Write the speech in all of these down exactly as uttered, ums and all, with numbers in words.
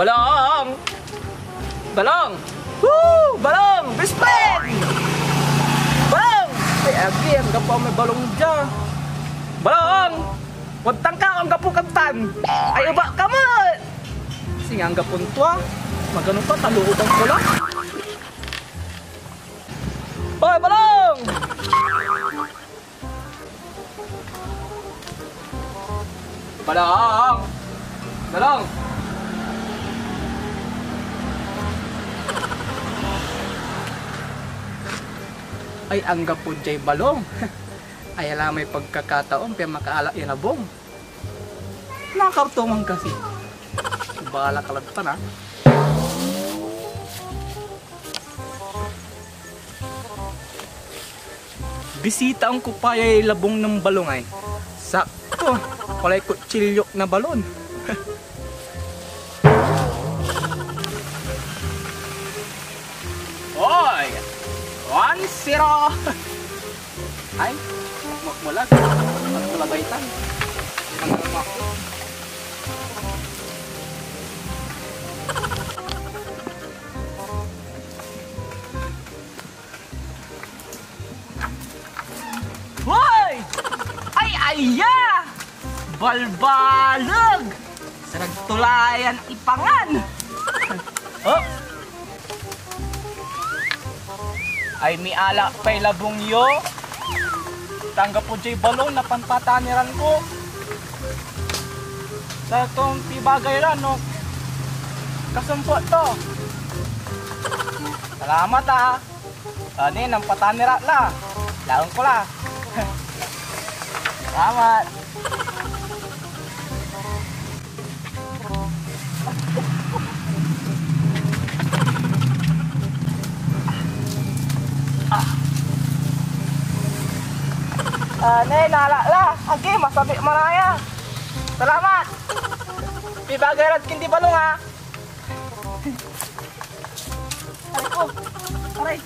Balong! Balong! Woo! Balong! Best friend! Balong! Ay, agi, anggapo may balong dia. Balong! Wadtan ka, anggapo kad tan. Ay, eba ka met! Singa anggapon tua. Magano pa, talooban ko la. Oy, Balong! Balong! Balong! Ay, anggapo diay balong. Aya la may pagkakataon pian makaalak ya labong. Nakartongan kasi. Bahala ka lad tan, ah. Bisitaen ko pa yay labong nen Balong ay. Sakto, walay kutsilyok na balon. Oy! One zero! Ay, mu-, mulag. Magkulabay tan. Magkulabay. Hoy! Ay, aya! Balbaleg! Sarag to la yan ipangan! Oh! Ay, miala pay labong yo. Anggapo diay balong na panpataniran ko. Sa tong pibagay ra, no? Kasumpot to. Salamat, ah. Ani, nampatani ra la. Laen ko la. Salamat. Ah. Ani, nala la. Agi, masabi manaya. Salamat. Pibagay rad kindi balong, ha. Aray ko. Aray.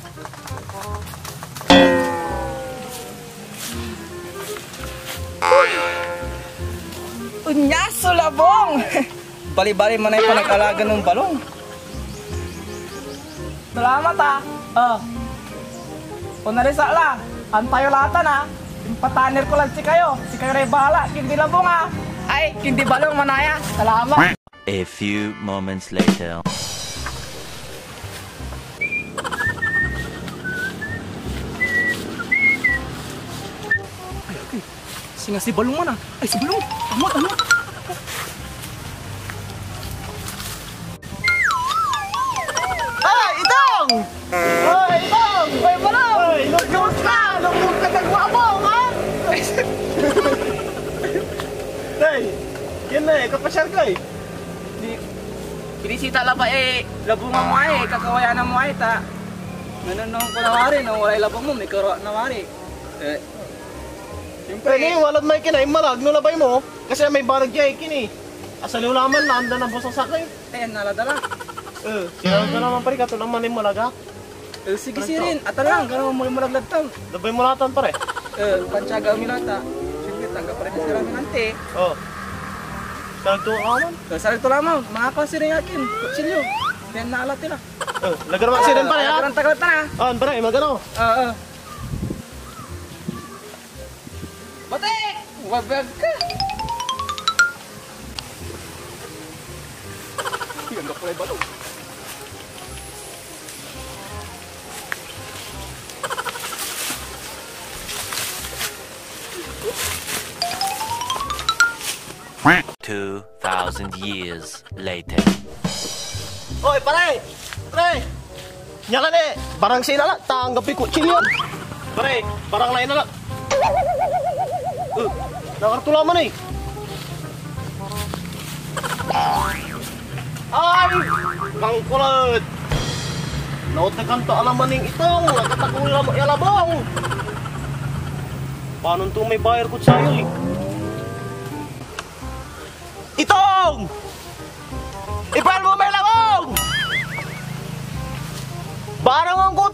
Onya so labong! Bali-bali manay panag-alaga nen balong. Salamat, ah. Ah. Onarisa la. Antayo latan, ah. Impataner ko lad sikayo. Sikayo ray bahala. Kindi labong, ah. Ay, kindi balong manaya. Salamat. A few moments later. Ay, okay. Singa si Balong man, ah. Ay, si Balong. Amot, amot. Ay, Itong! Ay, Itong! Ay, Balong! Ay, Itong! Kamusta? Lungkot ka sa guwapo, ha? Tay, yan na eh, kapasyal ka eh. Di, binisita la ba eh, labungan mo ay, kakawayan mo ay, ta. Nanonong ko na wari, no, walay labong mo, may karo na wari. Eh. Siyempre, ni, walad may kinay malag, no labay mo, kasi may balag ya eh, kini. Asaliw laman, naanda na bosang sakay. Ayan, naladala. Eh, sira ka naman pare, kato naman yung malaga. Eh, sige, sirin. Atan lang, gano mo yung malaglad tam. Labay mo latan, pare. Eh, pantiyaga mi lata. Siyempre, tanggap pa rin sira mi nante. Oh. Sarag to, aman? Eh, sarag to lamang. Mga kasi rin akin. Kutsilyo. Yan naalat nila. Eh, lagar mo sirin, pare, ha? Lagar ang tagal ta na. Ah, pare, magano? Ah, ah. Batik! Wabag ka! Uy, ang gapulay balong. Two thousand years later. Oy, pare! Pre! Nia ka ni, barang say nala, ta anggapoy kutsilyo. Pare, barang lay nala. Uh, nakarto laman eh. Ay! Kangkulat! Naotekan to alaman ning Itong, nakatago la-, ya labong! Panon to may bayar kod sayo eh? Itong! Ipan mo may labong! Barang anggot